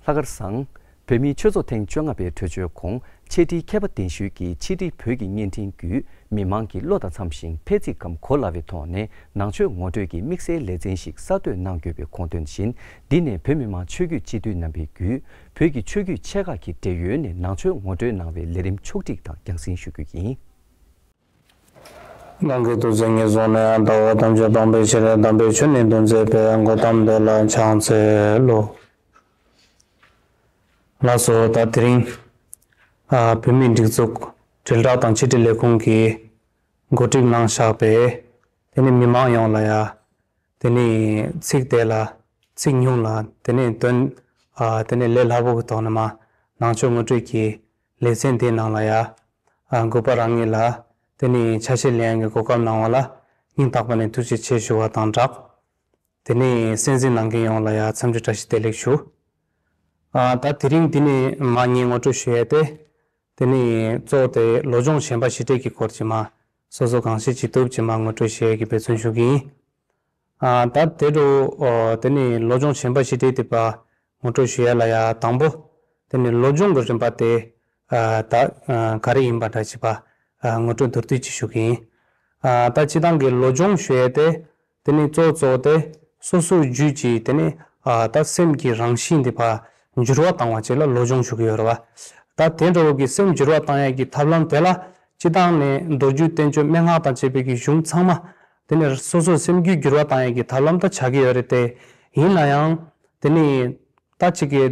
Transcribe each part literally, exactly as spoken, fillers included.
ལྷག་དཀར་བཟང་། བོད་མིའི་ཆོས་ཚོགས་ཐེངས་བཅོ་ལྔ་པའི་གྲོས་ཆོད་གོང་ཕྱི་དྲིལ་མཁས་པ་གདན་ཞུས་ཀྱིས་ཕྱི་དྲིལ་བོད་ཀྱི་བརྙན་འཕྲིན་བརྒྱུད་མི་མང་གི་བློ་དང་འཚམ་ཞིང་ཕལ་ཚིག་གམ་གོ་སླ་བའི་ཐོག་ནས་ནང་ཆོས་ངོ་སྤྲོད་ཀྱི་དམིགས་བསལ་ལེ་ཚན་ཞིག་གསར་གཏོད་གནང་དགོས་པའི་དགོངས་དོན་བཞིན། འདི་ནས་བོད་མི་མང་ཆོས་བརྒྱུད་སྤྱི་འཐུས་རྣམ་པས་བརྒྱུད་བོད་ཀྱི་ཆོས་བརྒྱུད་ཆེ་ཁག་གི་འབྲེལ་ཡོད་ནས་ནང་ཆོས་ངོ་སྤྲོད་གནང་བའི་ལས་རིམ་ཕྱོགས་སྒྲིག་དང་རྒྱང་སྲིང་ཞུ་རྒྱུ་ཡིན། གང་གི་ཐུགས་བརྩེ་ཉེར་བཟུང་ནས་ཡང་དག་པར་དམ་ཆོས་སྤངས་པའི་ཕྱིར་དམ་པའི་ཆོས་ནི་སྟོན་མཛད་པའི་གོ་ཏམ་དེ་ལ་ཕྱག་འཚལ་ལོ། ལགས་སོ། ད་དེ་རིང་ཨ་བོད་མིའི་སྒྲིག་འཛུགས་དྲིལ་བསྒྲགས་དང་ཕྱི་དྲིལ་ལས་ཁུངས་ཀྱིས་འགོ་ཁྲིད་གནང་བཞག་པའི་དེ་ནི་མི་མང་ཡོངས་ལ་ཡ་དེ་ནི་ཚིག་དེ་ལ་ཚིག་ཉུང་ལ་དེ་ནི་དོན་ཨ་དེ་ནི་ལས་སླ་པོ་གི་ཐོག་ནས་མ་ནང་ཆོས་ངོ་སྤྲོད་ཀྱི་ལེ་ཚན་དེའི་ནང་ལ་ཡ་ཨ་འགོ་པ་རང་ཉིད་ལ་དེ་ནི་ཆ་ཤས་ལེན་ཡག་གི་གོ་སྐབས་གནང་བ་ལ་སྙིང་ཐག་པ་ནས་ཐུགས་རྗེ་ཆེ་ཞུ་བ་དང་སྦྲགས། དེ་ནས་གསན་གཟིགས་གནང་མཁན་ཡོངས་ལ་ཡང་འཚམས་འདྲི་བཀྲ་ཤིས་བདེ་ལེགས་ཞུ། ཨ་ད་དེ་རིང་འདི་ནས་མ་ངས་ངོ་སྤྲོད་ཞུ་ཡས་དེ། དེ་ནས་གཙོ་བོ་དེ་བློ་སྦྱོང་གཞན་པ་བཞི་སྤྲད་ཀྱི་སྐོར་གྱི་མ་སོ་སོ་གང་ཤེས་ཅི་ཐུབ་ཀྱི་མ་ངོ་སྤྲོད་ཞུ་ཡས་ཀྱི་འབད་བརྩོན་ཞུ་གི་ཡིན། ཨ་ད་དེ་འདྲ་བོ་དེ་ནས་བློ་སྦྱོང་གཞན་པ་བཞི་སྤྲད་དེ་པ་ངོ་སྤྲོད་ཞུ་ཡས་ལ་ཡ་དང་པོ། དེ་ནས་བློ་སྦྱོང་གི་རིམ་པ་དེ་ཨ་ད་ཨ་ག་རེ་ཡིན་པ་འདྲ་ཅིག་པ་ཨ་ངོ་སྤྲོད་མདོར་བསྡུས་ཅིག་ཞུ་གི་ཡིན། ཨ་ད་སྤྱི་བཏང་གི་བློ་སྦྱོང་ཞུ་ཡས་དེ། དེ་ནི་གཙོ་བོ་གཙོ་བོ་དེ་སོ་སོའི་རྒྱུད་ཀྱི་དེ་ནི་ཨ་ད་སེམས་ཀྱི་རང་བཞིན་དེ་ཕར་འགྱུར་བ་བཏང་བ་ཅིག་ལ་བློ་སྦྱོང་ཞུ་གི་ཡོད་རེད་བ། ད་དེ་འདྲ་བོ་གི་སེམས་འགྱུར་བ་བཏང་ཡས་ཀྱི་ཐབས་ལམ་དེ་ལ་སྤྱི་བཏང་ནས་མདོ་རྒྱུད་བསྟན་བཅོས་མན་ངག་དང་བཅས་པའི་གི་གཞུང་ཚང་མ་དེ་ནི་སོ་སོའི་སེམས་རྒྱུད་འགྱུར་བ་བཏང་ཡས་ཀྱི་ཐབས་ལམ་ད་ཆགས་ཀྱི་ཡོད་རེད་དེ། ཡིན་ན་ཡང་དེ་ནི་ད་ཅིག་གི་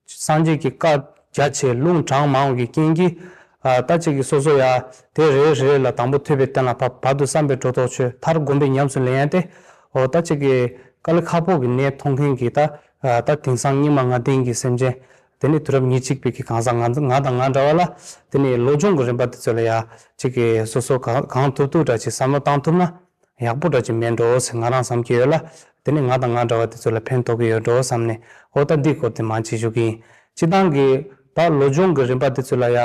སངས་རྒྱས་ཀྱི་བཀའ་རྒྱ་ཆེ་ལུང་དྲངས་མང་བའི་རྐྱེན་གྱིས། ཨ་ད་ཅིག་གིས་སོ་སོ་ཡ་དེ་རེ་རེ་ལ་དང་པོ་ཐོས་པའི་རྟེན་ལ་བབ་བར་དུ་བསམ་པའི་སྒྲོ་འདོགས་ཆོད་མཐར་སྒོམ་པའི་ཉམས་སུ་ལེན་ཡ་དེ། འོ་ད་ཅིག་གིས་དཀའ་ལས་ཁག་པོ་གི་གནས་མཐོང་མཁན་གྱི་ད་ཨ་ད་དེང་སང་སྙིགས་མ་ལྔ་ལྡན་གྱི་སེམས་ཅན་དེ་ནི་དུས་རབས་ཉེར་གཅིག་པའི་གི་གང་ཟག་ང་ང་དང་ང་འདྲ་བ་ལ་དེ་ནི་བློ་སྦྱོང་གི་རིམ་པ་དེ་ཚོ་ལ་ཡ་ཅིག་གིས་སོ་སོ་གང་གང་ཐུབ་ཐུབ་འདྲ་ཅིག་བསམ་བློ་བཏང་ཐུབ་ན། ཡག་པོ་འདྲ་ཅིག་མེད་འགྲོ་ཟེར་ང་རང་བསམ་གྱི་ཡོད་ལ། དེ་ནི་ང་དང་ང་འདྲ་བ་དེ་ཚོ་ལ་ཕན་ཐོགས་ཀྱི་ཡོད་འགྲོ་བསམ་ནས་འོ་ད་འདི་སྐོར་དེ་མང་ཅིག་ཞུ་གི་ཡིན། སྤྱི་བཏང་གི་ད་བློ་སྦྱོང་གི་རིམ་པ་དེ་ཚོ་ལ་ཡ།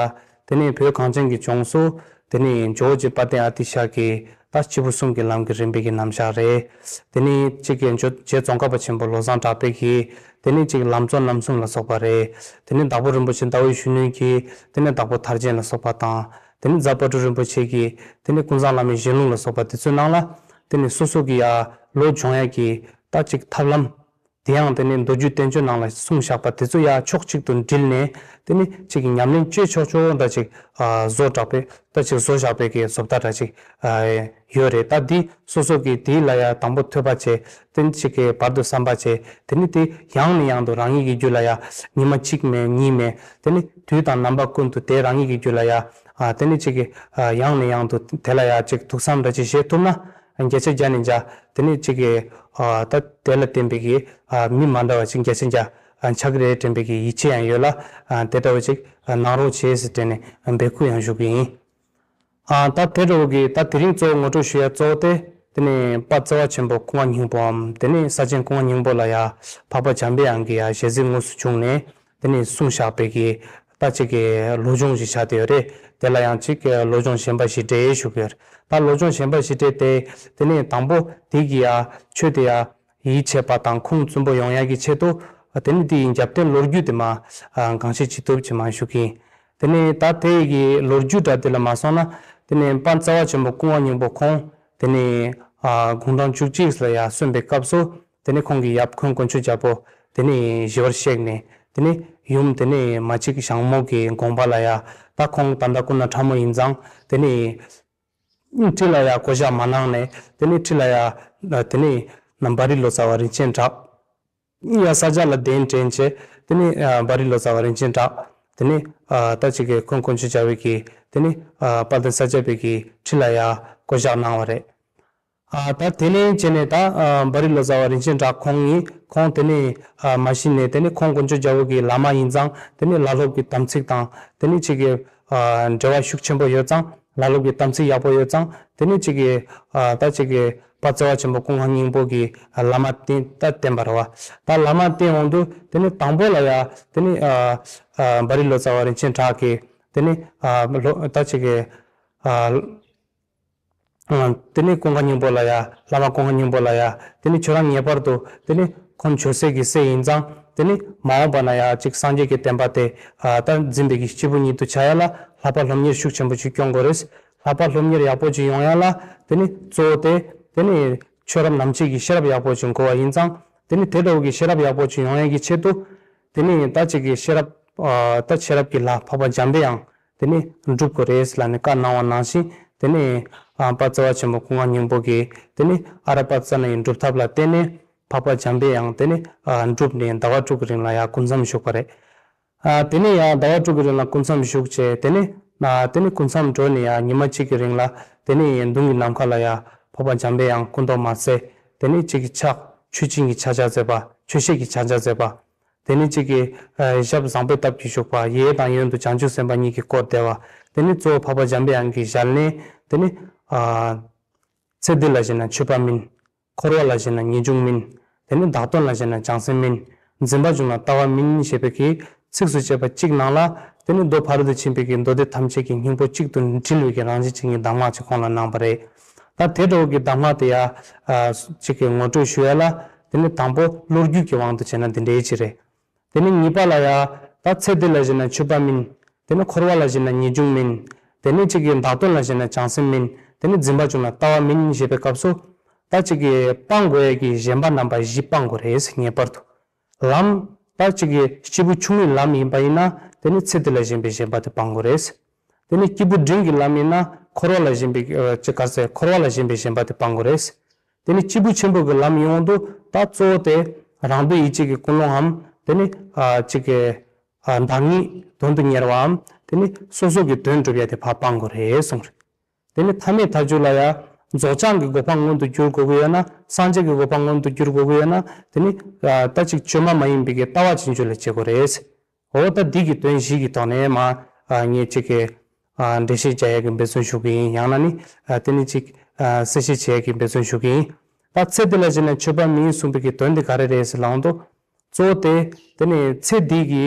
དེ་ནི་བོད་གངས་ཅན་གྱི་ལྗོངས་སུ་དེ་ནི་ཇོ་བོ་རྗེ་དཔལ་ལྡན་ཨ་ཏི་ཤ་གི་ད་སྐྱེས་བུ་གསུམ་གྱི་ལམ་གྱི་རིམ་པའི་གི་རྣམ་གཞག་རེད། དེ་ནི་གཅིག་གི་ཇོ་རྗེ་ཙོང་ཁ་པ་ཆེན་པོ་བློ་བཟང་གྲགས་པའི་གི་དེ་ནི་གཅིག་ལམ་གཙོ་རྣམ་གསུམ་ལ་སོགས་པ་རེད། དེ་ནི་དྭགས་པོ་རིན་པོ་ཆེ་ཟླ་བའི་གཞོན་ནུ་གི་དེ་ནི་དྭགས་པོ་ཐར་རྒྱན་ལ་སོགས་པ་དང་། དེ་ནི་རྫ་དཔལ་སྤྲུལ་རིན་པོ་ཆེ་གིས་དེ་ནི་ཀུན་བཟང་བླ་མའི་ཞལ་ལུང་ལ་སོགས་པ་དེ་ཚོའི་ནང་ལ་དེ་ནི་སོ་སོ་གི་ཡ་བློ་སྦྱོང་ཡ་གི་ད་ཅིག་ཐབས་ལམ། དེ་ཡང་དེ་ནི་མདོ་རྒྱུད་བསྟན་བཅོས་ནང་ལ་གསུངས་བཞག་པ་དེ་ཚོ་ཡ་ཕྱོགས་གཅིག་ཏུ་དྲིལ་ནས་དེ་ནི་ཅིག་གི་ཉམས་ལེན་བྱེད་ཆོག་ཆོག་འདྲ་ཅིག་ཨ་བཟོ་དྲགས་པའི་ད་ཅིག་བཟོ་བཞག་པའི་གི་བཟོ་ལྟ་འདྲ་ཅིག་ཨ་ཡོད་རེད། ད་འདི་སོ་སོ་གི་དེ་ལ་ཡ་དང་པོ་ཐོས་པ་བྱས་དེ་ནི་ཅིག་གི་བར་དུ་བསམ་པ་བྱས་དེ་ནི་དེ་ཡང་ནས་ཡང་དུ་རང་ཉིད་ཀྱི་རྒྱུད་ལ་ཡ་ཉི་མ་གཅིག་མིན་གཉིས་མིན་དེ་ནི་དུས་དང་རྣམ་པ་ཀུན་ཏུ་དེ་རང་ཉིད་ཀྱི་རྒྱུད་ལ་ཡ། ཨ་དེ་ནི་གཅིག་གི་ཨ་ཡང་ནས་ཡང་དུ་དེ་ལ་ཡ་གཅིག་ཐུགས་བསམ་འདྲ་ཅིག་བཞེས་ཐུབ་ན་བརྒྱ་ཆ་བརྒྱ་ནས་བརྒྱ་དེ་ནི་གཅིག་གི་ཨ་ད་དེ་ལ་བརྟེན་པའི་གི་ཨ་མི་མ་འདྲ་བ་ཅིག་བརྒྱ་ཆ་བརྒྱ་ཨ་ཆགས་ཀྱི་རེད་དྲན་པའི་གི་ཡིད་ཆེས་ཡང་ཡོད་ལ། ཨ་དེ་འདྲ་བ་ཅིག་ཨ་གནང་རོགས་བྱེད་ཟེར་དྲན་ནས་འབོད་སྐུལ་ཡང་ཞུ་གི་ཡིན། ཨ་ད་དེ་འདྲ་བོ་གི་ད་དེ་རིང་གཙོ་བོ་ངོ་སྤྲོད་ཞུ་ཡ་གཙོ་བོ་དེ་དེ་ནི་དཔལ་བརྩེ་བ་ཆེན་པོ་ཀུན་དགའ་སྙིང་པོའམ་དེ་ནི་ས་ཆེན་ཀུན་དགའ་སྙིང་པོ་ལ་ཡ་འཕགས་པ་འཇམ་པའི་དབྱངས་ཀྱི་ཡ་ཞལ་གཟིགས་དངོས་སུ་བྱུང་ནས། དེ་ནས་གསུངས་བཞག་པའི་གི་ད་ཅིག་གི་བློ་སྦྱོང་ཞིག་བྱ་དེ་ཡོད་རེད། དེ་ལ་ཡང་ཅིག་གི་བློ་སྦྱོང་གཞན་པ་ཞིག་སྤྲད་ཞུ་གི་ཡོད་རེད། ད་བློ་སྦྱོང་གཞན་པ་ཞིག་སྤྲད་དེ་དེ་ནས་དང་པོ་དེ་གི་ཡ་ཆོས་དེ་ཡ་ཡིད་ཆེས་པ་དང་ཁུངས་བཙུན་པོ་ཡོང་ཡ་གི་ཆེད་དུ་དེ་ནས་དེ་ཡི་རྒྱབ་རྟེན་ལོ་རྒྱུས་དེ་མ་གང་ཤེས་ཅི་ཐུབ་ཅི་མ་ཞུ་གི་ཡིན། དེ་ནས་ད་དེ་གི་ལོ་རྒྱུས་འདྲ་དེ་ལ་མ་སོང་ན་དེ་ནས་དཔལ་བརྩེ་བ་ཆེན་པོ་ཀུན་དགའ་སྙིང་པོ་ཁོང་དེ་ནས་དགུང་གྲངས་བཅུ་གཅིག་ལ་ཡ་སོན་པའི་སྐབས་སུ། དེ་ནས་ཁོང་གི་ཡབ་འཁོན་དཀོན་མཆོག་རྒྱལ་པོ་དེ་ནས་ཞི་བར་གཤེགས་ནས་དེ་ནས་ཡུམ་དེ་ནས་མ་གཅིག་ཞང་མོ་གི་དགོངས་པ་ལ་ཡ་ད་ཁོང་ད་ལྟ་སྐུ་ན་ཕྲ་མོ་ཡིན་ཙང་དེ་ནས་ཁྲི་ལ་ཡ་བསྐོ་བཞག་མ་གནང་ནས་དེ་ནས་ཁྲི་ལ་ཡ་དེ་ནས་བ་རི་ལོ་ཙཱ་བ་རིན་ཆེན་གྲགས་ཡ་ས་ཆ་ལ་གདན་འདྲེན་བྱས་དེ་ནས་བ་རི་ལོ་ཙཱ་བ་རིན་ཆེན་གྲགས་དེ་ནས་ད་ཅིག་གི་འཁོན་དཀོན་མཆོག་རྒྱལ་པོ་གི་དེ་ནས་དཔལ་ལྡན་ས་སྐྱ་པའི་གི་ཁྲི་ལ་ཡ་བསྐོ་བཞག་གནང་བ་རེད། ཨ་ད་དེ་ནས་བྱས་ནས་ད་ཨ་བ་རི་ལོ་ཙཱ་བ་རིན་ཆེན་གྲགས་ཁོང་ཡིན། ཁོང་དེ་ནས་ཨ་མ་གཞི་ནས་དེ་ནས་ཁོང་དཀོན་མཆོག་རྒྱལ་པོ་གི་བླ་མ་ཡིན་ཙང་དེ་ནས་བླ་སློབ་ཀྱི་དམ་ཚིག་དང་དེ་ནས་ཅིག་གི་ཨ་འབྲེལ་བ་ཤུགས་ཆེན་པོ་ཡོད་ཙང་བླ་སློབ་ཀྱི་དམ་ཚིག་ཡག་པོ་ཡོད་ཙང་དེ་ནས་ཅིག་གི་ཨ་ད་ཅིག་གི་དཔལ་བརྩེ་བ་ཆེན་པོ་ཀུན་དགའ་སྙིང་པོ་གི་བླ་མ་བསྟེན་ད་བསྟེན་པ་རེད་བ། ད་བླ་མ་བསྟེན་འོང་དུས་དེ་ནས་དང་པོ་ལ་ཡ་དེ་ནས་ཨ་ཨ་བ་རི་ལོ་ཙཱ་བ་རིན་ཆེན་གྲགས་ཀྱིས་དེ་ནས་ཨ་ལོ་ད་ཅིག་གི་ཨ། དེ་ནས་ཀུན་དགའ་སྙིང་པོ་ལ་ཡ་བླ་མ་ཀུན་དགའ་སྙིང་པོ་ལ་ཡ་དེ་ནས་ཁྱོད་རང་ངེས་པར་དུ་དེ་ནས་འཁོན་ཇོ་སྲས་ཀྱི་སྲས་ཡིན་ཙང་ དེ་ནི་མ་འོངས་པ་ན་ཡང་ཅིག་སངས་རྒྱས་ཀྱི་བསྟན་པ་དེ་ཨ་ད་འཛིན་པའི་གི་སྐྱེས་བུ་ཉིད་དུ་ཆགས་ཡ་ལ་ལྷག་པ་སློབ་གཉེར་ཤུགས་ཆེན་པོ་ཅིག་སྐྱོང་དགོས་རེད། ལྷག་པ་སློབ་གཉེར་ཡག་པོ་ཅིག་ཡོང་ཡ་ལ་དེ་ནི་གཙོ་བོ་དེ་དེ་ནི་ཆོས་རབ་ནམ་འཆི་གི་ཤེས་རབ་ཡག་པོ་ཅིག་དགོས་པ་ཡིན་ཙང་དེ་ནི་དེ་འདྲ་བོ་གི་ཤེས་རབ་ཡག་པོ་ཅིག་ཡོང་ཡ་གི་ཆེད་དུ་དེ་ནི་ད་ཅིག་གི་ཤེས་རབ་ཨ་ད་ཤེས་རབ་ཀྱི་ལྷ་འཕགས་པ་འཇམ་པའི་དབྱངས་དེ་ནི་སྒྲུབ་དགོས་རེད་ལབ་ནས་བཀའ་གནང་བ་ནང་བཞིན་དེ་ནི་ཨ་དཔལ་བརྩེ་བ་ཆེན་པོ་སྐུ་ངག་སྙིང་པོ་གིས་དེ་ནི་ཨ་ར་པ་ཙ་ན་ཡི་སྒྲུབ་ཐབས་ལ་བརྟེན་ནས། འཕགས་པ་འཇམ་པའི་དབྱངས་དེ་ནི་ཨ་འགྲུབ་ནས་ཟླ་བ་དྲུག་གི་རིང་ལ་ཡང་སྐུ་མཚམས་བཞུགས་པ་རེད། ཨ་དེ་ནས་ཡང་ཟླ་བ་དྲུག་གི་རིང་ལ་སྐུ་མཚམས་བཞུགས་བྱས་དེ་ནས་ཨ་དེ་ནས་སྐུ་མཚམས་གྲོལ་ནས་ཡང་ཉི་མ་གཅིག་གི་རིང་ལ་དེ་ནས་མདུན་གྱི་ནམ་མཁའ་ལ་ཡང་འཕགས་པ་འཇམ་པའི་དབྱངས་སྐུ་མདོག་དམར་སེར་དེ་ནས་གཅིག་གི་ཕྱག་མཆོད་སྦྱིན་གྱི་ཕྱག་རྒྱ་མཛད་པ་མཆོད་བཤད་ཀྱི་ཕྱག་རྒྱ་མཛད་པ། དེ་ནས་གཅིག་གི་ཨ་ཞབས་བཟང་པོའི་སྟབས་ཀྱིས་བཞུགས་པ་གཡས་དང་གཡོན་དུ་བྱང་ཆུབ་སེམས་དཔའ་གཉིས་ཀྱིས་བསྐོར་བསྡད་པ། དེ་ནས་གཙོ་བོ་འཕགས་པ་འཇམ་པའི་དབྱངས་ཀྱི་ཞལ་ནས་དེ་ནས་ཨ། ཚེ་འདི་ལ་ཞེན་ན་ཆོས་པ་མིན། འཁོར་བ་ལ་ཞེན་ན་ངེས་འབྱུང་མིན། དེ་ནི་བདག་དོན་ལ་ཞེན་ན་བྱང་སེམས་མིན། འཛིན་པ་བྱུང་ན་ལྟ་བ་མིན་ཞེས་པའི་གི་ཚིགས་སུ་བཅད་པ་གཅིག་ནང་ལ་དེ་ནི་མདོ་ཕ་རོལ་ཏུ་ཕྱིན་པའི་གི་མདོ་སྡེ་ཐམས་ཅད་ཀྱི་སྙིང་པོ་གཅིག་ཏུ་དྲིལ་བའི་གི་རང་བཞིན་ཅན་གྱི་གདམས་ངག་ཅིག་ཁོང་ལ་གནང་བ་རེད། ད་དེ་འདྲ་བོ་གི་གདམས་ངག་དེ་ཡ་ཨ་གཅིག་གི་ངོ་སྤྲོད་ཞུ་ཡ་ལ་དེ་ནི་དང་པོ་བློ་རྒྱུད་ཀྱི་དབང་དུ་བྱས་ན་འདི་འདྲའི་ཅིག་རེད། དེ་ནས་གཉིས་པ་ལ་ཡང་ད་ཚེ་འདི་ལ་ཞེན་ན་ཆོས་པ་མིན། དེ་ནས་འཁོར་བ་ལ་ཞེན་ན་ངེས་འབྱུང་མིན། དེ་ནས་གཅིག་གིས་བདག་དོན་ལ་ཞེན་ན་བྱང་སེམས་མིན། དེ་ནས་འཛིན་པ་བྱུང་ན་ལྟ་བ་མིན་ཞེས་པའི་སྐབས་སུ། ད་གཅིག་གིས་སྤང་དགོས་ཡས་ཀྱི་ཞེན་པ་རྣམ་པ་བཞི་སྤང་དགོས་རེད་ངེས་པར་དུ། ལམ། ད་གཅིག་གིས་སྐྱེས་བུ་ཆུང་ངུའི་ལམ་ཡིན་པ་ཡིན་ན་དེ་ནས་ཚེ་འདི་ལ་ཞེན་པའི་ཞེན་པ་དེ་སྤང་དགོས་རེད། དེ་ནས་སྐྱེས་བུ་འབྲིང་གི་ལམ་ཡིན་ན་འཁོར་བ་ལ་ཞེན་པའི་ཅི་ག་ཟེར་འཁོར་བ་ལ་ཞེན་པའི་ཞེན་པ་དེ་སྤང་དགོས་རེད། དེ་ནི་སྐྱེས་བུ་ཆེན་པོ་གི་ལམ་ཡོང་དུས་ད་གཙོ་བོ་དེ་རང་འདོད་ཡིད་བྱེད་ཀྱི་ཀུན་སློང་འམ་དེ་ནི་ཨ་གཅིག་གི་ཨ་བདག་ཉིད་དོན་དུ་གཉེར་བའམ་དེ་ནི་སོ་སོ་གི་དོན་སྒྲུབ་ཡ་དེ་ཕར་སྤང་དགོས་རེད་གསུངས་རེད། དེ་ནི་ཐ་མའི་མཐའ་མཇུག་ལ་ཡང་རྫོགས་བྱང་གི་གོ་འཕང་མངོན་དུ་འགྱུར་དགོས་ཀྱི་ཡོད་ན་སངས་རྒྱས་ཀྱི་གོ་འཕང་མངོན་དུ་འགྱུར་དགོས་ཀྱི་ཡོད་ན་དེ་ནི་ཨ་ད་ཅིག་བཅོས་མ་མ་ཡིན་པའི་གི་ལྟ་བ་ཅན་ཅུ་ལ་བྱེད་དགོས་རེད། འོ་ད་འདི་གི་དོན་བཞི་གི་ཐོག་ནས་མ་ཨ་ངས་གཅིག་གི་ཨ་འགྲེལ་བཤད་བྱ་ཡས་ཀྱི་འབད་བརྩོན་ཞུ་གི་ཡིན། ཡང་ན་ནི་ཨ་དེ་ནི་གཅིག་ཨ་གསལ་བཤད་བྱ་ཡས་ཀྱི་འབད་བརྩོན་ཞུ་གི་ཡིན། ད་ཚེ་འདི་ལ་ཞེན་ན་ཆོས་པ་མིན་གསུངས་པའི་གི་དོན་འདི་ག་རེ་རེད་ཟེར་ལབ་དུས། གཙོ་བོ་དེ་དེ་ནི་ཚེ་འདི་གི་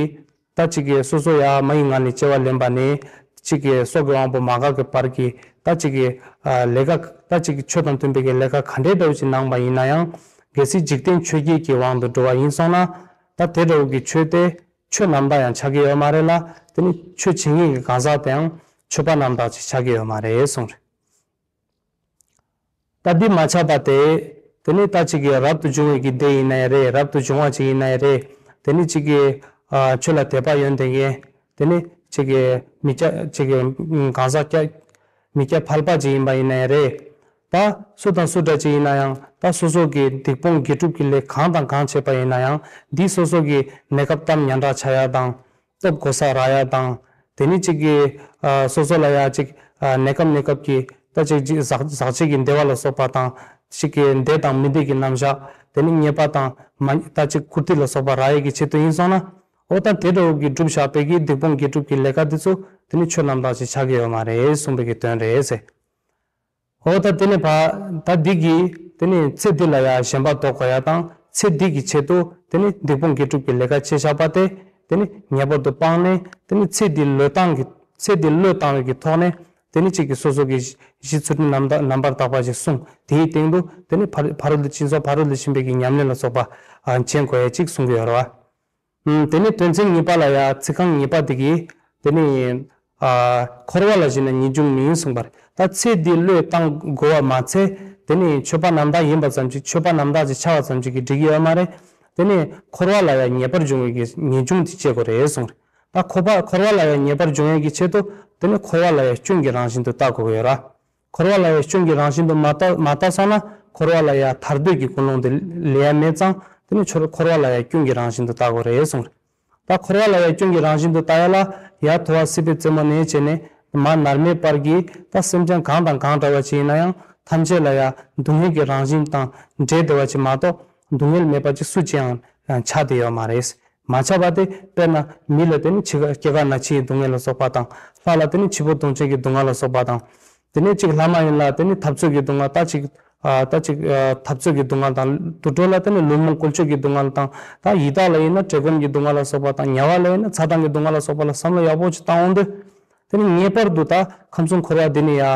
ད་གཅིག་གི་སོ་སོ་ཡ་མ་ཡི་ངང་ནས་སྐྱེ་བ་ལེན་པ་ནས་གཅིག་གི་སྲོག་གི་དབང་པོ་མ་འགག་གི་བར་གྱི་ད་གཅིག་གི་ཨ་ལས་ཀ་ད་གཅིག་གི་ཆོས་དང་མཐུན་པའི་གི་ལས་ཀ་ག་འདྲའི་འདྲ་བོ་ཞིག་གནང་པ་ཡིན་ན་ཡང་གལ་སྲིད་འཇིག་རྟེན་ཆོས་བརྒྱད་ཀྱི་དབང་དུ་འགྲོ་བ་ཡིན་སོང་ན་ད་དེ་འདྲ་བོ་གི་ཆོས་དེ། ཆོས་རྣམ་དག་ཡང་ཆགས་ཀྱི་ཡོད་མ་རེད་ལ། དེ་ནི་ཆོས་བྱེད་མཁན་གྱི་གང་ཟག་དེའང་ཆོས་པ་རྣམ་དག་ཅིག་ཆགས་ཀྱི་ཡོད་མ་རེད་གསུངས་རེད། ད་འདི་མ་ཆགས་པ་དེ། དེ་ནི་ད་ཅིག་གི་རབ་ཏུ་བྱུང་བའི་གི་སྡེ་ཡིན་ན་ཡང་རེད། རབ་ཏུ་བྱུང་བ་ཅིག་ཡིན་ན་ཡང་རེད། དེ་ནི་ཅིག་གི་ཨ་ཆོས་ལ་དད་པ་ཡོད་མཁན། དེ་ནི་ཅིག་གི་མི་སྐྱ་ཅིག་གི་གང་ཟག་སྐྱ། མི་སྐྱ་ཕལ་པ་ཅིག་ཡིན་པ་ཡིན་ན་ཡང་རེད། ད་སུ་དང་སུ་འདྲ་ཅིག་ཡིན་ན་ཡང་ད་སོ་སོ་གི་སྡིག་སྤོང་དགེ་སྒྲུབ་ཀྱི་ལས་གང་དང་གང་བྱས་པ་ཡིན་ན་ཡང་འདིས་སོ་སོ་གི་གནས་སྐབས་གཏམ་ཉན་དྲག་ཆ་ཡ་དང་། སྟོབས་གོ་ས་རག་ཡ་དང་། དེ་ནི་གཅིག་གི་ཨ་སོ་སོ་ལ་ཡ་གཅིག་ཨ་གནས་སྐབས་གནས་སྐབས་ཀྱི་ད་གཅིག་གཅིག་ཟག་ཟག་བཅས་ཀྱི་བདེ་བ་ལ་སོགས་པ་དང་། གཅིག་གི་བདེ་དང་མི་བདེ་གི་རྣམ་གཞག་དེ་ནི་ཉེས་པ་དང་མ་ད་གཅིག་བཀུར་སྟི་ལ་སོགས་པ་རག་ཡ་གི་ཆེད་དུ་ཡིན་སོང་ན། འོ་ད་དེ་འདྲ་བོ་གི་སྒྲུབ་བཞག་པའི་གི་སྡིག་སྤོང་དགེ་སྒྲུབ་ཀྱི་ལས་ཀ་འདི་ཚོ་དེ་ནི་ཆོས་རྣམ་དག་ཅིག་ཆགས་ཀྱི་ཡོད་མ་རེད་གསུངས་པའི་གི་དོན་རེད་ཟེར། འོ་ད་དེ་ནི་ཕ་ད་འདི་གི་དེ་ནི་ཚེ་འདི་ལ་ཡང་ཞེན་པ་ལྡོག་དགོས་ཡ་དང་ཚེ་འདི་གི་ཆེད་དུ་དེ་ནི་སྡིག་སྤོང་དགེ་སྒྲུབ་ཀྱི་ལས་ཀ་བྱས་བཞག་པ་དེ་དེ་ནི་ངེས་པར་དུ་སྤངས་ནས་དེ་ནི་ཚེ་འདི་བློས་བཏང་གི་ཚེ་འདི་བློས་བཏང་བའི་གི་ཐོག་ནས་དེ་ནི་གཅིག་གི་སོ་སོ་གི་གཞི་ཚུལ་ཁྲིམས་རྣམ་དག་རྣམ་པར་དག་པ་ཞིག་བསྲུང་དེའི་སྟེང་དུ་དེ་ནི་ཕ་ཕ་རོལ་ཏུ་སྤྱི་ཚོགས་ཕ་རོལ་ཏུ་ཕྱིན་པའི་གི་ཉམས་ལེན་ལ་སོགས་པ་ཨ་བྱེད་དགོས་ཡ་གཅིག་གསུང་གི་ཡོད་རེད་བ། ཨུམ། དེ་ནས་དོན་ཚན་གཉིས་པ་ལ་ཡ་ཚིག་རྐང་གཉིས་པ་དེ་གིས་དེ་ནས་ཨ་འཁོར་བ་ལ་ཞེན་ན་ངེས་འབྱུང་མིན་གསུངས་པ་རེད། ད་ཚེ་འདི་བློས་བཏང་དགོས་པ་མ་ཚད་དེ་ནས་ཆོས་པ་རྣམ་དག་ཡིན་པ་ཙམ་གྱིས་ཆོས་པ་རྣམ་དག་ཅིག་ཆགས་པ་ཙམ་གྱིས་ཀྱིས་འགྲིག་གི་ཡོད་མ་རེད། དེ་ནས་འཁོར་བ་ལ་ཡང་ངེས་པར་འབྱུང་བའི་གི་ངེས་འབྱུང་དེ་སྐྱེ་དགོས་རེད་གསུངས་རེད། ད་འཁོར་བ་འཁོར་བ་ལ་ཡང་ངེས་པར་འབྱུང་ཡས་ཀྱི་ཆེད་དུ་དེ་ནས་འཁོར་བ་ལ་ཡང་སྐྱོན་གྱི་རང་བཞིན་དུ་བལྟ་དགོས་ཀྱི་ཡོད་ར། འཁོར་བ་ལ་ཡང་སྐྱོན་གྱི་རང་བཞིན་དུ་མ་ལྟ་མ་ལྟ་སོང་ན་འཁོར་བ་ལ་ཡང་ཐར་འདོད་ཀྱི་ཀུན་སློང་དེ་ལས་ཡ་མེད་ཙང་དེ་ནི་འཁོར་འཁོར་བ་ལ་ཡང་སྐྱོན་གྱི་རང་བཞིན་དུ་བལྟ་དགོས་རེད་གསུངས་རེད། ད་འཁོར་བ་ལ་ཡང་སྐྱོན་གྱི་རང་བཞིན་དུ་བལྟ་ཡ་ལ་ཡ་དོ་བ་སྲིད་པའི་རྩེ་མོ་ནས་བྱས་ནས་མར་མནར་མེད་བར་གྱི་ད་སེམས་ཅན་གང་དང་གང་འདྲ་བ་ཅིག་ཡིན་ན་ཡང་ཐམས་ཅད་ལ་ཡང་སྡུག་བསྔལ་གྱི་རང་བཞིན་དང་འབྲེལ་བསྡད་པ་ཅིག་མ་གཏོགས་སྡུག་བསྔལ་མེད་པ་ཅིག་སུ་ཅིག་ཡང་ཆགས་བསྡད་ཡོད་མ་རེད། མ་ཆགས་པ་དེ་དཔེར་ན་མི་ལ་དེ་ནི་འཆི་ཁ་སྐྱེ་རྒ་ན་འཆིའི་སྡུག་བསྔལ་ལ་སོགས་པ་དང་ལྷ་ལ་དེ་ནི་འཆི་འཕོ་ལྟུང་བྱེད་ཀྱི་སྡུག་བསྔལ་ལ་སོགས་པ་དང་། དེ་ནས་གཅིག་ལྷ་མ་ཡིན་ལ་དེ་ནི་འཐབ་རྩོད་ཀྱི་སྡུག་བསྔལ་ད་གཅིག་ཨ་ད་གཅིག་ཨ་འཐབ་རྩོད་ཀྱི་སྡུག་བསྔལ་དང་དུད་འགྲོ་ལ་དེ་ནི་ལུས་མུན་སྐོལ་སྤྱོད་ཀྱི་སྡུག་བསྔལ་དང་ད་ཡི་དྭགས་ལ་ཡིན་ན་བཀྲེས་སྐོམ་གྱི་སྡུག་བསྔལ་ལ་སོགས་པ་དང་དམྱལ་བ་ལ་ཡིན་ན་ཚ་གྲང་གི་སྡུག་བསྔལ་ལ་སོགས་པ་ལ་བསམ་བློ་ཡག་པོ་ཅིག་བཏང་འོང་དུས། དེ་ནི་ངེས་པར་དུ་ད་ཁམས་གསུམ་འཁོར་བ་འདི་ནི་ཡ་ཨ་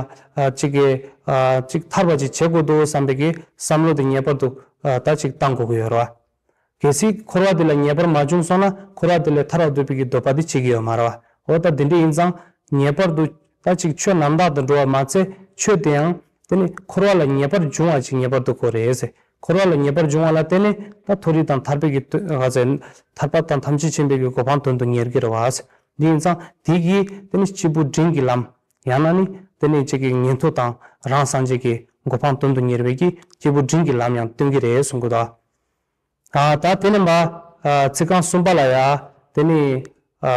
གཅིག་གི་ཨ་གཅིག་ཐར་བ་ཅིག་བྱེད་དགོས་འདུག་བསམ་པའི་གི་བསམ་བློ་དེ་ངེས་པར་དུ་ཨ་ད་གཅིག་བཏང་དགོས་ཀྱི་ཡོད་རེད་བ། གལ་སྲིད་འཁོར་བ་དེ་ལ་ངེས་པར་མ་བྱུང་སོང་ན་འཁོར་བ་དེ་ལས་ཐར་བར་འདོད་པའི་གི་འདོད་པ་དེ་བྱེད་ཀྱི་ཡོད་མ་རེད་བ། འོ་ད་དེ་འདྲ་ཡིན་ཙང་ངེས་པར་དུ་ད་ཅིག་ཆོས་རྣམ་དག་ཏུ་འགྲོ་བ་མ་ཚད་ཆོས་དེ་ཡང་དེ་ནི་འཁོར་བ་ལ་ངེས་པར་འབྱུང་བ་ཅིག་ངེས་པར་དུ་དགོས་རེད་ཟེར། འཁོར་བ་ལ་ངེས་པར་འབྱུང་བ་ལ་བརྟེན་ནས་ད་མཐོ་རིས་དང་ཐར་པའི་གི་དོན་ག་ཚད་ཐར་པ་དང་ཐམས་ཅད་མཁྱེན་པའི་གི་གོ་འཕང་དོན་དུ་གཉེར་གྱི་རེད་བ་ཟེར། འདི་ཡིན་ཙང་དེ་གིས་དེ་ནི་སྐྱེས་བུ་འབྲིང་གི་ལམ། ཡང་ན་ནི་དེ་ནི་གཅིག་གི་ཉན་ཐོས་དང་རང་སངས་རྒྱས་ཀྱི་གོ་འཕང་དོན་དུ་གཉེར་བའི་གི་སྐྱེས་བུ་འབྲིང་གི་ལམ་ཡང་སྟོན་གྱི་རེད་གསུང་གི་འདུག། ཨ་ད་དེ་ནི་མ་ཨ་ཚིག་རྐང་གསུམ་པ་ལ་ཡ་དེ་ནི་ཨ་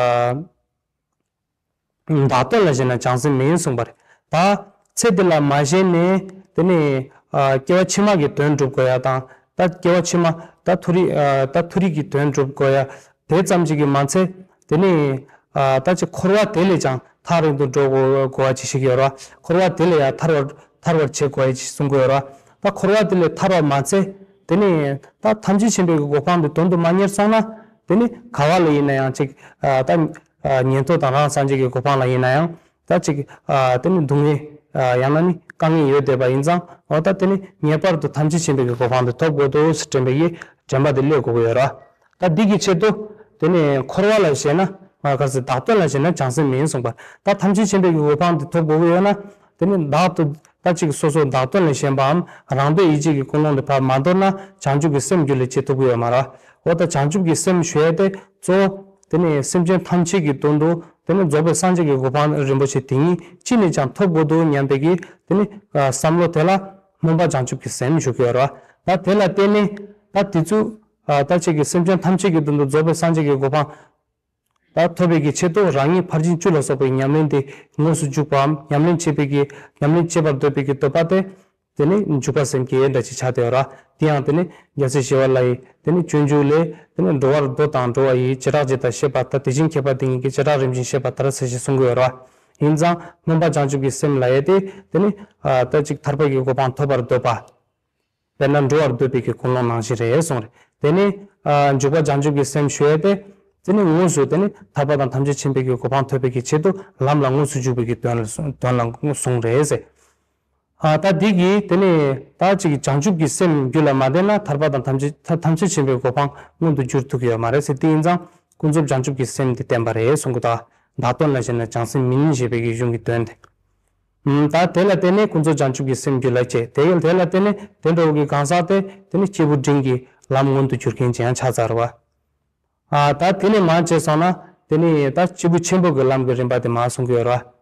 བདག་དོན་ལ་ཞེན་ན་བྱང་སེམས་མིན་གསུངས་པ་རེད། ད་ཚེ་འདི་ལ་མ་ཞེན་ནས་དེ་ནི་ཨ་སྐྱེ་བ་ཕྱི་མ་གི་དོན་སྒྲུབ་དགོས་ཡ་དང་ད་སྐྱེ་བ་ཕྱི་མ་ད་མཐོ་རིས་ཨ་ད་མཐོ་རིས་ཀྱི་དོན་སྒྲུབ་དགོས་ཡ་དེ་ཙམ་ཅིག་གིས་མ་ཚད་དེ་ནི་ཨ་ད་ཅིག་འཁོར་བ་དེ་ལས་ཀྱང་ཐག་རིང་དུ་འགྲོ་དགོས་དགོས་པ་ཅིག་ཞིག་ཡོད་ར། འཁོར་བ་དེ་ལས་ཡང་ཐར་བར་ཐར་བར་བྱེད་དགོས་ཡ་ཅིག་གསུང་གི་ཡོད་ར། ད་འཁོར་བ་དེ་ལས་ཐར་བ་མ་ཚད་དེ་ནི་ད་ཐམས་ཅད་མཁྱེན་པའི་གོ་འཕང་དེ་དོན་དུ་མ་གཉེར་སོང་ན་དེ་ནི་ག་བ་ལ་ཡིན་ན་ཡང་ཅིག་ཨ་ད་ཨ་ཉན་ཐོས་དང་རང་སངས་རྒྱས་ཀྱི་གོ་འཕང་ལ་ཡིན་ན་ཡང་ད་ཅིག་ཨ་དེ་ནི་སྡུག་བསྔལ་ཨ་ཡང་ན་ནི་དཀའ་ངལ་ཡོད་བསྡད་པ་ཡིན་ཙང་འོ་ད་དེ་ནི་ངེས་པར་དུ་ཐམས་ཅད་མཁྱེན་པའི་གི་གོ་འཕང་དེ་ཐོབ་དགོས་འདུག་ཟེར་དྲན་པའི་གི་དྲན་པ་དེ་སླེབས་དགོས་ཀྱི་ཡོད་ར། ད་འདི་གི་ཆེད་དུ་དེ་ནི་འཁོར་བ་ལ་ཞེན་ན་ང་ག་ཟེར་བདག་དོན་ལ་ཞེན་ན་བྱང་སེམས་མིན་གསུངས་པ། ད་ཐམས་ཅད་མཁྱེན་པའི་གི་གོ་འཕང་དེ་ཐོབ་དགོས་ཀྱི་ཡོད་ན་དེ་ནི་བདག་ཏུ་ད་ཅིག་སོ་སོ་བདག་དོན་ལ་ཞེན་པའམ་རང་འདོད་ཡིད་བྱེད་ཀྱི་ཀུན་སློང་དེ་ཕར་མ་དོར་ན་བྱང་ཆུབ་ཀྱི་སེམས་རྒྱུད་ལ་སྐྱེ་ཐུབ་ཀྱི་ཡོད་མ་རེད། འོ་ད་བྱང་ཆུབ་ཀྱི་སེམས་ཞུ་ཡ་དེ་གཙོ་བོ་དེ་ནི་སེམས་ཅན་ཐམས་ཅད་ཀྱི་དོན་དུ་དེ་ནི་རྫོགས་པའི་སངས་རྒྱས་ཀྱི་གོ་འཕང་རིན་པོ་ཆེ་དེ་ཉིད་ཅི་ནས་ཀྱང་ཐོབ་དགོས་འདུག་སྙམ་པའི་གི་དེ་ནི་བསམ་བློ་དེ་ལ་སྨོན་པ་བྱང་ཆུབ་ཀྱི་སེམས་ཞུ་གི་ཡོད་རེད། ད་དེ་ལ་བརྟེན་ནས་ད་དེ་ཚོ་ད་ཅིག་གི་སེམས་ཅན་ཐམས་ཅད་ཀྱི་དོན་དུ་རྫོགས་པའི་སངས་རྒྱས་ཀྱི་གོ་འཕང་ད་ཐོབ་པའི་གི་ཆེད་དུ་རང་ཉིད་ཕར་ཕྱིན་བཅུ་ལ་སོགས་པའི་ཉམས་ལེན་དེ་དངོས་སུ་འཇུག་པའམ་ཉམས་ལེན་བྱེད་པའི་གི་ཉམས་ལེན་བྱེད་པར་འདོད་པའི་གི་འདོད་པ་དེ་དེ་ནི་འཇུག་པ་སེམས་བསྐྱེད་འདྲ་ཅིག་ཆགས་བསྡད་ཡོད་ར། དེ་ཡང་དེ་ནི་རྒྱལ་སྲས་ཞི་བ་ལྷ་ཡི་དེ་ནི་སྤྱོད་འཇུག་ལས་དེ་ནི་འགྲོ་བར་མདོ་དང་འགྲོ་བ་ཡི་བྱེ་བྲག་ཇི་ལྟར་ཤེས་པ་ལྟར་དེ་བཞིན་མཁས་པ་དེ་ཉིད་ཀྱིས་བྱེ་བྲག་རིམ་བཞིན་ཤེས་པ་ལྟར་ཟེར་ཞེས་གསུང་གི་ཡོད་ར། ཡིན་ཙང་སྨོན་པ་བྱང་ཆུབ་ཀྱི་སེམས་ལ་ཡོད་དེ་དེ་ནི་ད་ཅིག་ཐར་པ་གི་གོ་འཕང་ཐོབ་པར་འདོད་པ། དཔེར་ན་འགྲོ་བར་འདོད་པའི་གི་ཀུན་སློང་ནང་བཞིན་རེད་གསུངས་རེད། དེ་ནི་ཨ་འཇུག་པ་བྱང་ཆུབ་ཀྱི་སེམས་ཞུ་ཡས་དེ། དེ་ནི་དངོས་སུ་དེ་ནི་ཐར་པ་དང་ཐམས་ཅད་མཁྱེན་པའི་གི་གོ་འཕང་ཐོབ་པའི་གི་ཆེད་དུ་ལམ་ལ་དངོས་སུ་འཇུག་པའི་གི་དོན་ལ་གསུངས་དོན་ལ་གསུངས་རེད་ཟེར། ཨ་ད་འདི་གི་དེ་ནི་ད་ཅིག་བྱང་ཆུབ་ཀྱི་སེམས་རྒྱུད་ལ་མ་ལྡན་ན་ཐར་པ་དང་ཐམས་ཅད་ཐ་ཐམས་ཅད་མཁྱེན་པའི་གོ་འཕང་མངོན་དུ་འགྱུར་ཐུབ་ཀྱི་ཡོད་མ་རེད་ཟེར། དེ་ཡིན་ཙང་ཀུན་རྫོབ་བྱང་ཆུབ་ཀྱི་སེམས་དེ་བསྟན་པ་རེད་གསུང་གི་འདུག། བདག་དོན་ལ་ཞེན་ན་བྱང་སེམས་མིན་ཞེས་པའི་གི་གཞུང་གི་དོན་དེ། ཨུམ། ད་དེ་ལ་བརྟེན་ནས་ཀུན་རྫོབ་བྱང་ཆུབ་ཀྱི་སེམས་རྒྱུད་ལ་སྐྱེ། དེ་ཡང་དེ་ལ་བརྟེན་ནས་དེ་འདྲ་བོ་གི་གང་ཟག་དེ་དེ་ནི་སྐྱེས་བུ་འབྲིང་གི་ལམ་མངོན་དུ་གྱུར་མཁན་ཅིག་ཡང་ཆགས་ཚར་བ། ཨ་ད་དེ་ནས་མར་བྱས་སོང་ན་དེ་ནི་ད་སྐྱེས་བུ་ཆེན་པོ་གི་ལམ་གྱི་རིམ་པ་དེ་མར་གསུང་གི་ཡོད་རེད་བ།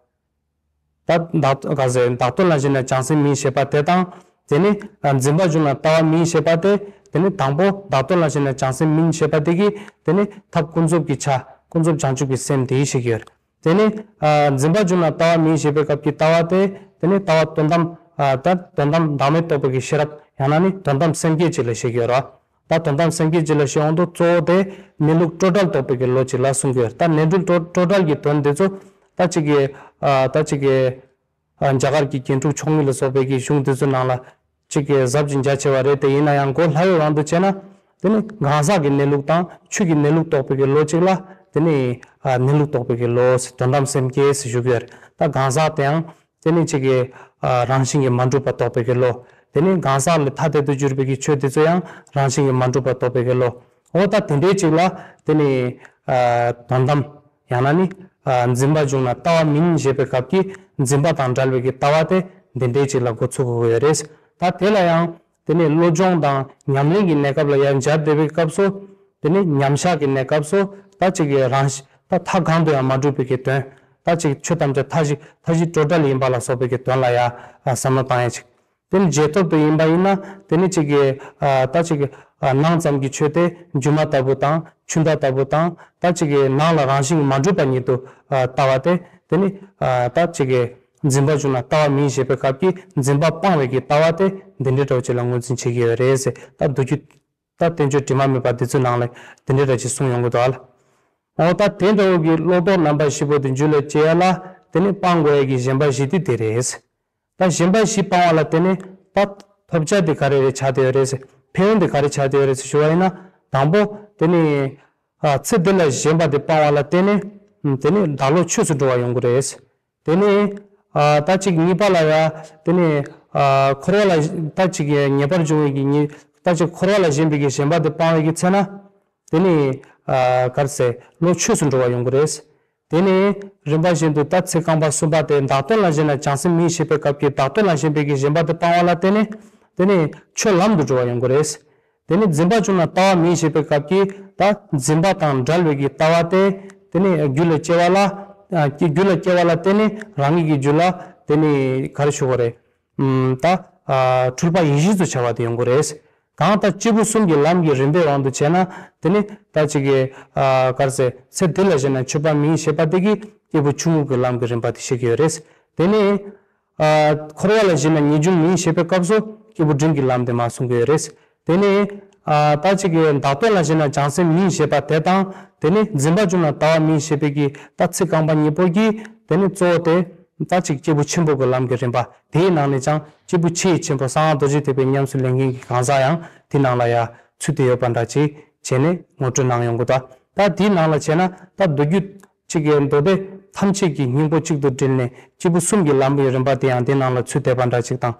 ད་བདག་ག་ཟེར་བདག་དོན་ལ་ཞེན་ན་བྱང་སེམས་མིན་ཞེས་པ་དེ་དང་། དེ་ནི་ཨ་འཛིན་པ་བྱུང་ན་ལྟ་བ་མིན་ཞེས་པ་དེ། དེ་ནི་དང་པོ་བདག་དོན་ལ་ཞེན་ན་བྱང་སེམས་མིན་ཞེས་པ་དེ་གིས་དེ་ནི་ཐབས་ཀུན་རྫོབ་ཀྱི་ཆ་ཀུན་རྫོབ་བྱང་ཆུབ་ཀྱི་སེམས་དེ་ཡིས་ཤེས་ཀྱི་ཡོད་རེད། དེ་ནི་ཨ་འཛིན་པ་བྱུང་ན་ལྟ་བ་མིན་ཞེས་པའི་སྐབས་ཀྱི་ལྟ་བ་དེ་དེ་ནི་ལྟ་བ་དོན་དམ་ཨ་ད་དོན་དམ་བདག་མེད་རྟོགས་པའི་གི་ཤེས་རབ་ཡང་ན་ནི་དོན་དམ་སེམས་བསྐྱེད་ཅིག་ལ་བཤད་ཀྱི་ཡོད་རེད། ད་དོན་དམ་སེམས་བསྐྱེད་ཅིག་ལ་བཤད་ཡོང་དུས་གཙོ་བོ་དེ་གནས་ལུགས་སྤྲོས་བྲལ་རྟོགས་པའི་གི་བློ་ཅིག་ལ་གསུང་གི་ཡོད་རེད། ད་གནས་ལུགས་སྤྲོས་སྤྲོས་བྲལ་གྱི་དོན་དེ་ཚོ་ད་ཅིག་གི་ཨ་ད་ཅིག་གི་ཨ་རྒྱ་གར་གྱི་རྒྱན་དྲུག་མཆོག་གཉིས་ལ་སོགས་པའི་གི་གཞུང་དེ་ཚོའི་ནང་ལ་ཅིག་གི་ཟབ་ཅིང་རྒྱ་ཆེ་བ་རེད། དེ་ཡིན་ན་ཡང་མགོ་ལྷ་ཡི་དབང་དུ་བྱས་ན་དེ་ནི་གང་ཟག་གི་གནས་ལུགས་དང་ཆོས་ཀྱི་གནས་ལུགས་རྟོགས་པའི་གི་བློ་གཅིག་ལ་དེ་ནི་ཨ་གནས་ལུགས་རྟོགས་པའི་གི་བློ་ཟེར་དོན་དམ་སེམས་བསྐྱེད་ཟེར་ཞུ་གི་ཡོད་རེད། ད་གང་ཟག་དེའང་དེ་ནི་ཅིག་གི་ཨ་རང་བཞིན་གྱིས་མ་གྲུབ་པ་རྟོགས་པའི་གི་བློ། དེ་ནི་གང་ཟག་ལས་ཐ་དད་དུ་གྱུར་པའི་གི་ཆོས་དེ་ཚོ་ཡང་རང་བཞིན་གྱིས་མ་གྲུབ་པ་རྟོགས་པའི་གི་བློ། འོ་ད་དེ་འདྲའི་ཅིག་ལ་དེ་ནི་ཨ་དོན་དམ་ཡང་ན་ནི་ཨ་འཛིན་པ་བྱུང་ན་ལྟ་བ་མིན་ཞེས་པའི་སྐབས་ཀྱི་འཛིན་པ་དང་བྲལ་བའི་གི་ལྟ་བ་དེ་འདི་འདྲའི་ཅིག་ལ་འགོ་ཚུགས་དགོས་ཀྱི་ཡོད་རེད། ད་དེ་ལ་ཡང་དེ་ནི་བློ་སྦྱོང་དང་ཉམས་ལེན་གྱི་གནས་སྐབས་ལ་ཡང་སྦྱར་བསྡད་པའི་སྐབས་སུ་དེ་ནི་མཉམ་བཞག་གི་གནས་སྐབས་སུ་ད་ཅིག་གི་རང་ད་མཐའ་གང་དུ་ཡང་མ་གྲུབ་པའི་གི་དོན། ད་ཅིག་ཆོས་ཐམས་ཅད་མཐའ་བཞི་མཐའ་བཞི་སྤྲོས་བྲལ་ཡིན་པ་ལ་སོགས་པའི་གི་དོན་ལ་ཡང་བསམ་བློ་བཏང་ཡ་ཅིག་དེ་ནི་རྗེས་ཐོབ་ཏུ་ཡིན་པ་ཡིན་ན་དེ་ནི་གཅིག་གི་ཨ་ད་གཅིག་གི་ཨ་ནང་ཙམ་གྱི་ཆོས་དེ་སྒྱུ་མ་ལྟ་བུ་དང་ཆུ་ཟླ་ལྟ་བུ་དང་ད་གཅིག་གི་ནང་ལ་རང་བཞིན་གྱིས་མ་གྲུབ་པ་ཉིད་དུ་ཨ་ལྟ་བ་དེ་དེ་ནི་ཨ་ད་གཅིག་གི་འཛིན་པ་བྱུང་ན་ལྟ་བ་མིན་ཞེས་པའི་སྐབས་ཀྱི་འཛིན་པ་སྤང་བའི་གི་ལྟ་བ་དེ་འདི་འདྲའི་འདྲ་བོ་ཅིག་ལ་ངོས་འཛིན་བྱེད་ཀྱི་ཡོད་རེད་ཟེར། ད་མདོ་རྒྱུད་ད་བསྟན་བཅོས་དྲི་མ་མེད་པ་འདི་ཚོའི་ནང་ལ་འདི་འདྲའི་འདྲ་ཅིག་གསུངས་ཡོང་གི་འདུག་ཨ་ལ། འོ་ད་དེ་འདྲ་བོ་གི་བློ་ལྡོག་རྣམ་པ་བཞི་པོ་དེ་རྒྱུད་ལ་སྐྱེ་ཡ་ལ་དེ་ནི་སྤང་དགོས་ཡ་གི་ཞེན་པ་བཞི་དེ་དེ་རེད། ད་ཞེན་པ་བཞི་སྤང་བ་ལ་བརྟེན་ནས་ད་ཐོབ་བྱ་དེ་ག་རེ་རེ་ཆགས་བསྡད་ཡོད་རེད་ཟེར། ཕན་ཡོན་དེ་ག་རེ་ཆགས་བསྡད་ཡོད་རེད་ཟེར་ཞུ་བ་ཡིན་ན། དང་པོ་དེ་ནི་ཨ་ཚེ་འདི་ལ་ཞེན་པ་དེ་སྤང་བ་ལ་བརྟེན་ནས་དེ་ནི་བདག་བློ་ཆོས་སུ་འགྲོ་བ་ཡོང་གི་རེད། དེ་ནི་ཨ་ད་ཅིག་གཉིས་པ་ལ་ཡ་དེ་ནི་ཨ་འཁོར་བ་ལ་ད་ཅིག་ངེས་པར་འབྱུང་བའི་གི་ཉེ་ ད་ཅིག་འཁོར་བ་ལ་ཞེན་པའི་གི་ཞེན་པ་དེ་སྤང་བའི་གི་ཚེ་ན། དེ་ནི་ཨ་ག་རེ་ཟེར། བློ་ཆོས་སུ་འགྲོ་བ་ཡོང་གི་རེད། དེ་ནས་རིམ་པ་བཞིན་དུ་ད་ཚེ་རྐང་པ་གསུམ་པ་དེ་བདག་དོན་ལ་ཞེན་ན་བྱང་སེམས་མིན་ཞེས་པའི་སྐབས་ཀྱི་བདག་དོན་ལ་ཞེན་པའི་གི་ཞེན་པ་དེ་སྤང་བ་ལ་བརྟེན་ནས། དེ་ནས་ཆོས་ལམ་དུ་འགྲོ་བ་ཡོང་གི་རེད། དེ་ནས་འཛིན་པ་བྱུང་ན་ལྟ་བ་མིན་ཞེས་པའི་སྐབས་ཀྱི་ད་འཛིན་པ་དང་བྲལ་བའི་གི་ལྟ་བ་དེ། དེ་ནས་རྒྱུད་ལ་སྐྱེ་བ་ལ། ཨ་རྒྱུད་ལ་སྐྱེ་བ་ལ་བརྟེན་ནས་རང་ཉིད་ཀྱི་རྒྱུད་ལ་དེ་ནས་ག་རེ་ཞུ་དགོས་རེད། ཨུམ། ད་ཨ་འཁྲུལ་པ་ཡིད་བཞིན་དུ་འཆར་བ་དེ་ཡོང་གི་རེད། གང་ལྟར་སྐྱེས་བུ་གསུམ་གྱི་ལམ་གྱི་རིམ་པའི་དབང་དུ་བྱས་ན། དེ་ནི་ད་ཅིག་གི་ཨ་ག་རེ་ཟེར། ཚེ་འདི་ལ་ཞེན་ན་ཆོས་པ་མིན་ཞེས་པ་དེ་གིས་སྐྱེས་བུ་ཆུང་ངུ་གི་ལམ་གྱི་རིམ་པ་དེ་བཤད་ཀྱི་ཡོད་རེད། དེ་ནི་ཨ་འཁོར་བ་ལ་ཞེན་ན་ངེས་འབྱུང་མིན་ཞེས་པའི་སྐབས་སུ་སྐྱེས་བུ་འབྲིང་གི་ལམ་དེ་མར་གསུང་གི་ཡོད་རེད། དེ་ནི་ཨ་ད་ཅིག་གི་བདག་དོན་ལ་ཞེན་ན་བྱང་སེམས་མིན་ཞེས་པ་དེ་དང་། དེ་ནི་འཛིན་པ་བྱུང་ན་ལྟ་བ་མིན་ཞེས་པའི་གི་ད་ཚིག་རྐང་པ་གཉིས་པོ་གིས། དེ་ནི་གཙོ་བོ་དེ་ད་ཅིག་སྐྱེས་བུ་ཆེན་པོ་གི་ལམ་གྱི་རིམ་པ། དེའི་ནང་ནས་ཀྱང་སྐྱེས་བུ་ཆེས་ཆེན་པོ་གསང་སྔགས་རྡོ་རྗེ་ཐེག་པའི་ཉམས་སུ་ལེན་མཁན་གྱི་གང་ཟག་ཡང་དེའི་ནང་ལ་ཡང་ཚུད་དེ་ཡོད་པ་འདྲ་ཅིག་བྱས་ནས་ངོ་སྤྲོད་གནང་ཡོང་གི་འདུག་ད་དེའི་ནང་ལ་བྱས་ན་ད་མདོ་རྒྱུད་གཅིག་གི་མདོ་སྡེ་ཐམས་ཅད་ཀྱི་སྙིང་པོ་གཅིག་ཏུ་དྲིལ་ནས་སྐྱེས་བུ་གསུམ་གྱི་ལམ་གྱི་རིམ་པ་དེ་ཡང་དེའི་ནང་ལ་ཚུད་བསྡད་པ་འདྲ་ཅིག་དང་།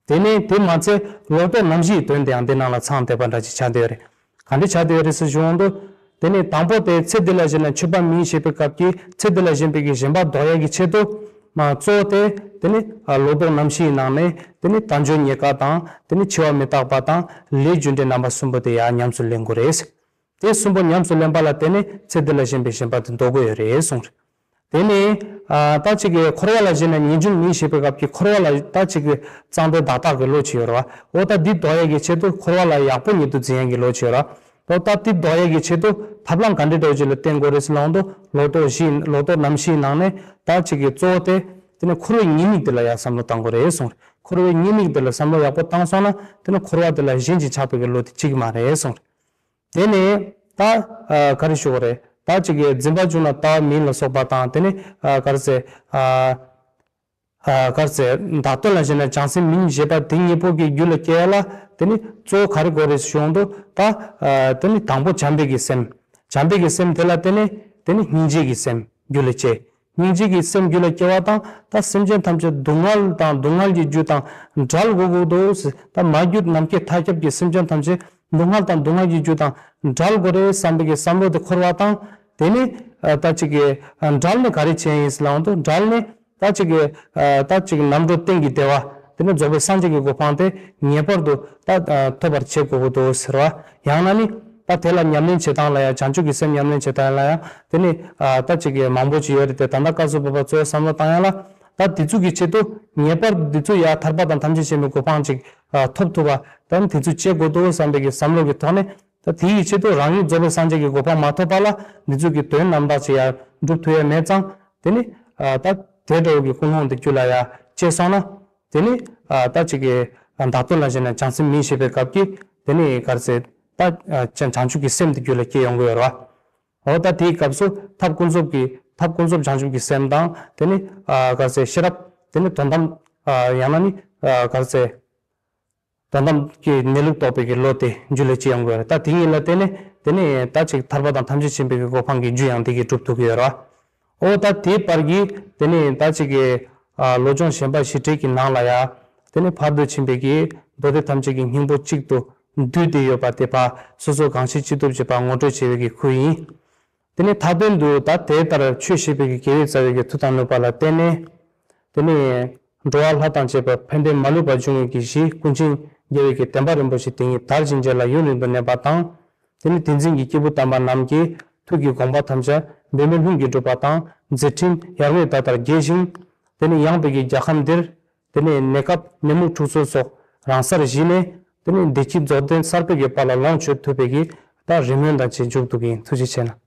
དེ་ནས་དེ་མ་ཚད་ལོག་རྟོག་རྣམ་བཞིའི་དོན་དེ་ཡང་དེའི་ནང་ལ་ཚང་བསྡད་པ་འདྲ་ཅིག་ཆགས་བསྡད་ཡོད་རེད། ག་འདྲ་ཆགས་བསྡད་ཡོད་རེད་ཟེར་ཞུ་འོང་དུས། དེ་ནས་དང་པོ་དེ་ཚེ་འདི་ལ་ཞེན་ན་ཆོས་པ་མིན་ཞེས་པའི་སྐབས་ཀྱི་ཚེ་འདི་ལ་ཞེན་པའི་གི་ཞེན་པ་ལྡོག་ཡག་གི་ཆེད་དུ། མ་གཙོ་བོ་དེ་དེ་ནི་ལོག་རྟོག་རྣམ་བཞིའི་ནང་ནས་དེ་ནི་དལ་འབྱོར་རྙེད་དཀའ་དང་དེ་ནི་འཆི་བ་མི་རྟག་པ་དང་ལས་རྒྱུ་འབྲས་རྣམ་པ་གསུམ་པོ་དེ་ཡང་ཉམས་སུ་ལེན་དགོས་རེད། དེ་གསུམ་པོ་ཉམས་སུ་ལེན་པ་ལ་བརྟེན་ནས་ཚེ་འདི་ལ་ཞེན་པའི་ཞེན་པ་དེ་ལྡོག་དགོས་ཡོད་རེད་གསུངས་རེད། དེ་ནས་ཨ་ད་ཅིག་གི་འཁོར་བ་ལ་ཞེན་ན་ངེས་འབྱུང་མིན་ཞེས་པའི་སྐབས་ཀྱི་འཁོར་བ་ལ་ད་ཅིག་གི་གཙང་སྦྲ་བདག་རྟག་གི་བློ་ཅིག་ཡོད་རེད་བ། འོ་ད་འདི་ལྡོག་ཡག་གི་ཆེད་དུ་འཁོར་བ་ལ་ཡག་པོ་ཉིད་དུ་འཛིན་ཡག་གི་བློ་ཅིག་ཡོད་རེད་བ། འོ་ད་འདི་ལྡོག་ཡག་གི་ཆེད་དུ་ཐབས་ལམ་ག་འདྲ་འདྲ་བོ་ཅིག་ལ་བརྟེན་དགོས་རེད་ཟེར་ལབ་འདུག་ལོག་རྟོག་བཞི། ལོག་རྟོག་རྣམ་བཞིའི་ནང་ནས་ད་ཅིག་གི་གཙོ་བོ་དེ། དེ་ནས་འཁོར་བའི་ཉེས་དམིགས་དེ་ལ་ཡང་བསམ་བློ་བཏང་དགོས་རེད་གསུངས་རེད། འཁོར་བའི་ཉེས་དམིགས་དེ་ལ་བསམ་བློ་ཡག་པོ་བཏང་སོང་ན་དེ་ནས་འཁོར་བ་དེ་ལ་ཞེན་ཅིང་ཆགས་པའི་གི་བློ་དེ་སྐྱེ་གི་མ་རེད་གསུངས་རེད། དེ་ནས་ད་ཨ་ག་རེ་ཞུ་དགོས་རེད། ད་ཅིག་གི་འཛིན་པ་བྱུང་ན་ལྟ་བ་མིན་ལ་སོགས་པ་དང་། དེ་ནས་ཨ་ག་རེ་ཟེར། ཨ་ཨ་ག་རེ་ཟེར། བདག་དོན་ལ་ཞེན་ན་བྱང་སེམས་མིན་ཞེས་པ་དེ་གཉིས་པོ་གི་རྒྱུད་ལ་སྐྱེ་ཡ་ལ་དེ་ནི་གཙོ་བོ་ག་རེ་དགོས་རེད་ཞུ་འོང་དུས། ད་ཨ་དེ་ནི་དང་པོ་བྱམས་པའི་གི་སེམས། བྱམས་པའི་གི་སེམས་དེ་ལ་བརྟེན་ནས་དེ་ནི་སྙིང་རྗེ་གི་སེམས་རྒྱུད་ལ་སྐྱེ། སྙིང་རྗེ་གི་སེམས་རྒྱུད་ལ་སྐྱེ་བ་དང་། ད་སེམས་ཅན་ཐམས་ཅད་སྡུག་བསྔལ་དང་སྡུག་བསྔལ་གྱི་རྒྱུ་དང་བྲལ་དགོས་ཀྱི་འདུག་ད་མ་གྱུར་ནམ་མཁའི་མཐའ་ཁྱབ་ཀྱི་སེམས་ཅན་ཐམས་ཅད་སྡུག་བསྔལ་དང་སྡུག་བསྔལ་གྱི་རྒྱུ་དང་བྲལ་དགོས་རེད་བསམ་པའི་གི་བསམ་བློ་དེ་འཁོར་བ་དང་། དེ་ནས་ཨ་ད་ཅིག་གི་ཨ་བྲལ་ནས་ག་རེ་བྱས་ཡིན་ཟེར་ལབ་འོང་དུས། བྲལ་ནས་ད་ཅིག་གི་ཨ་ད་ཅིག་གི་རྣམ་གྲོལ་གཏན་གྱི་བདེ་བ། དེ་ནས་རྫོགས་པའི་སངས་རྒྱས་ཀྱི་གོ་འཕང་དེ་ངེས་པར་དུ་ད་ཨ་ཐོབ་པར་བྱེད་དགོས་ཀྱི་འདུག་ཟེར་བ། ཡང་ན་ནི་ད་དེ་ལ་ཉམས་ལེན་བྱེད་སྟངས་ལ་ཡང་། བྱང་ཆུབ་ཀྱི་སེམས་ཉམས་ལེན་བྱེད་སྟངས་ལ་ཡང་དེ་ནི་ཨ་ད་ཅིག་གི་མང་པོ་ཅིག་ཡོད་རེད་དེ། ད་ལྟ་སྐབས་སུ་བབ་པ་གཙོ་བོ་བསམ་བློ་བཏང་ཡ་ལ། ད་དེ་ཚོ་གི་ཆེད་དུ་ངེས་པར་དེ་ཚོ་ཡ་ཐར་པ་དང་ཐམས་ཅད་མཁྱེན་པའི་གོ་འཕང་ཅིག་ཨ་ཐོབ་ཐུབ་པ། ད་ནི་དེ་ཚོ་བྱེད་དགོས་འདུག་བསམ་པའི་གི་བསམ་བློ་གི་ཐོག་ནས། ད་དེ་ཡི་ཆེད་དུ་རང་ཉིད་རྫོགས་པའི་སངས་རྒྱས་ཀྱི་གོ་འཕང་མ་ཐོབ་པ་ལ་འདི་ཚོ་གི་དོན་རྣམ་དག་ཅིག་ཡང་སྒྲུབ་ཐུབ་ཡ་མེད་ཙང་། དེ་ནི་ཨ་ད་དེ་འདྲ་བོ་གི་ཀུན་སློང་དེ་རྒྱུད་ལ་ཡང་སྐྱེས་སོང་ན། དེ་ནི་ཨ་ད་ཅིག་གི་ཨ་བདག་དོན་ལ་ཞེན་ན་བྱང་སེམས་མིན་ཞེས་པའི་སྐབས་ཀྱི་དེ་ནི་ག་རེ་ཟེར། ད་ཨ་བྱང་བྱང་ཆུབ་ཀྱི་སེམས་དེ་རྒྱུད་ལ་སྐྱེ་ཡོང་གི་ཡོད་རེད་བ། འོ་ད་དེའི་སྐབས་སུ་ཐབས་ཀུན་རྫོབ་ཀྱི་ཐབས་ཀུན་རྫོབ་བྱང་ཆུབ་ཀྱི་སེམས་དང་། དེ་ནི་ཨ་ག་རེ་ཟེར། ཤེས་རབ། དེ་ནི་དོན་དམ་ཨ་ཡང་ན་ནི་ཨ་ག་རེ་ཟེར། དོན་དམ་གྱི་གནས་ལུགས་རྟོགས་པའི་གི་བློ་དེ་རྒྱུད་ལ་སྐྱེ་ཡོང་གི་ཡོད་རེད། ད་དེ་གཉིས་ལ་བརྟེན་ནས་དེ་ནས་ད་ཅིག་ཐར་པ་དང་ཐམས་ཅད་མཁྱེན་པའི་གི་གོ་འཕང་གི་རྒྱུ་ཡང་དེ་གིས་སྒྲུབ་ཐུབ་ཀྱི་ཡོད་རེད། འོ་ད་དེའི་བར་གྱི་དེ་ནས་ད་ཅིག་གི་ཨ་བློ་སྦྱོང་ཞེན་པ་ཞི་བྲལ་གྱི་ནང་ལ་ཡང་དེ་ནས་ཕར་འདོད་ཆེན་པོའི་གི་མདོ་སྡེ་ཐམས་ཅད་ཀྱི་སྙིང་པོ་གཅིག་ཏུ་བསྡུས་ཏེ་ཡོད་པ་དེ་ཕར་སོ་སོ་གང་ཤེས་ཅི་ཐུབ་ཅེས་པ་ངོ་སྤྲོད་བྱེད་པའི་གི་ཁུལ་ཡིན། དེ་ནས་མཐའ་དོན་དུ་ད་དེ་ལྟར་ཆོས་བཤད་པའི་གི་དགེ་བའི་རྩ་བའི་གི་མཐུ་དང་ནུས་པ་ལ་བརྟེན་ནས། དེ་ནས་འགྲོ་བ་ལྷ་དང་བཅས་པ་ཕན་བདེ་མ་ལུས་པ་འབྱུང་བའི་གི་གཞི་ཀུན་མཁྱེན་རྒྱལ་བའི་གི་བདེན་པ་རིན་པོ་ཆེ་དེ་ཉིད་དར་ཞིང་རྒྱས་ལ་ཡུན་རིང་དུ་གནས་པ་དང་། དེ་ནས་དེ་འཛིན་གྱི་སྐྱེས་བུ་དམ་པ་རྣམས་ཀྱི་ཐུགས་ཀྱི་དགོངས་པ་ཐམས་ཅད་འབད་མེད་ལྷུན་གྱིས་གྲུབ་པ་དང་། མཛད་འཕྲིན་ཡར་ངོའི་ཟླ་ལྟར་རྒྱས་ཤིང་། དེ་ནས་ཡངས་པའི་གི་རྒྱལ་ཁམས་འདིར། དེ་ནས་གནས་སྐབས་ནད་མུག་འཁྲུག་རྩོད་སོགས་རང་སར་ཞི་ནས། དེ་ནས་བདེ་སྐྱིད་རྫོགས་ལྡན་གསར་པའི་གི་དཔལ་ལ་ལོངས་སྤྱོད་ཐུབ་པའི་གི་ད་རེ་སྨོན་དང་བཅས་མཇུག་བསྡུ་གི་ཡིན། ཐུགས་རྗེ་ཆེ་གནང་།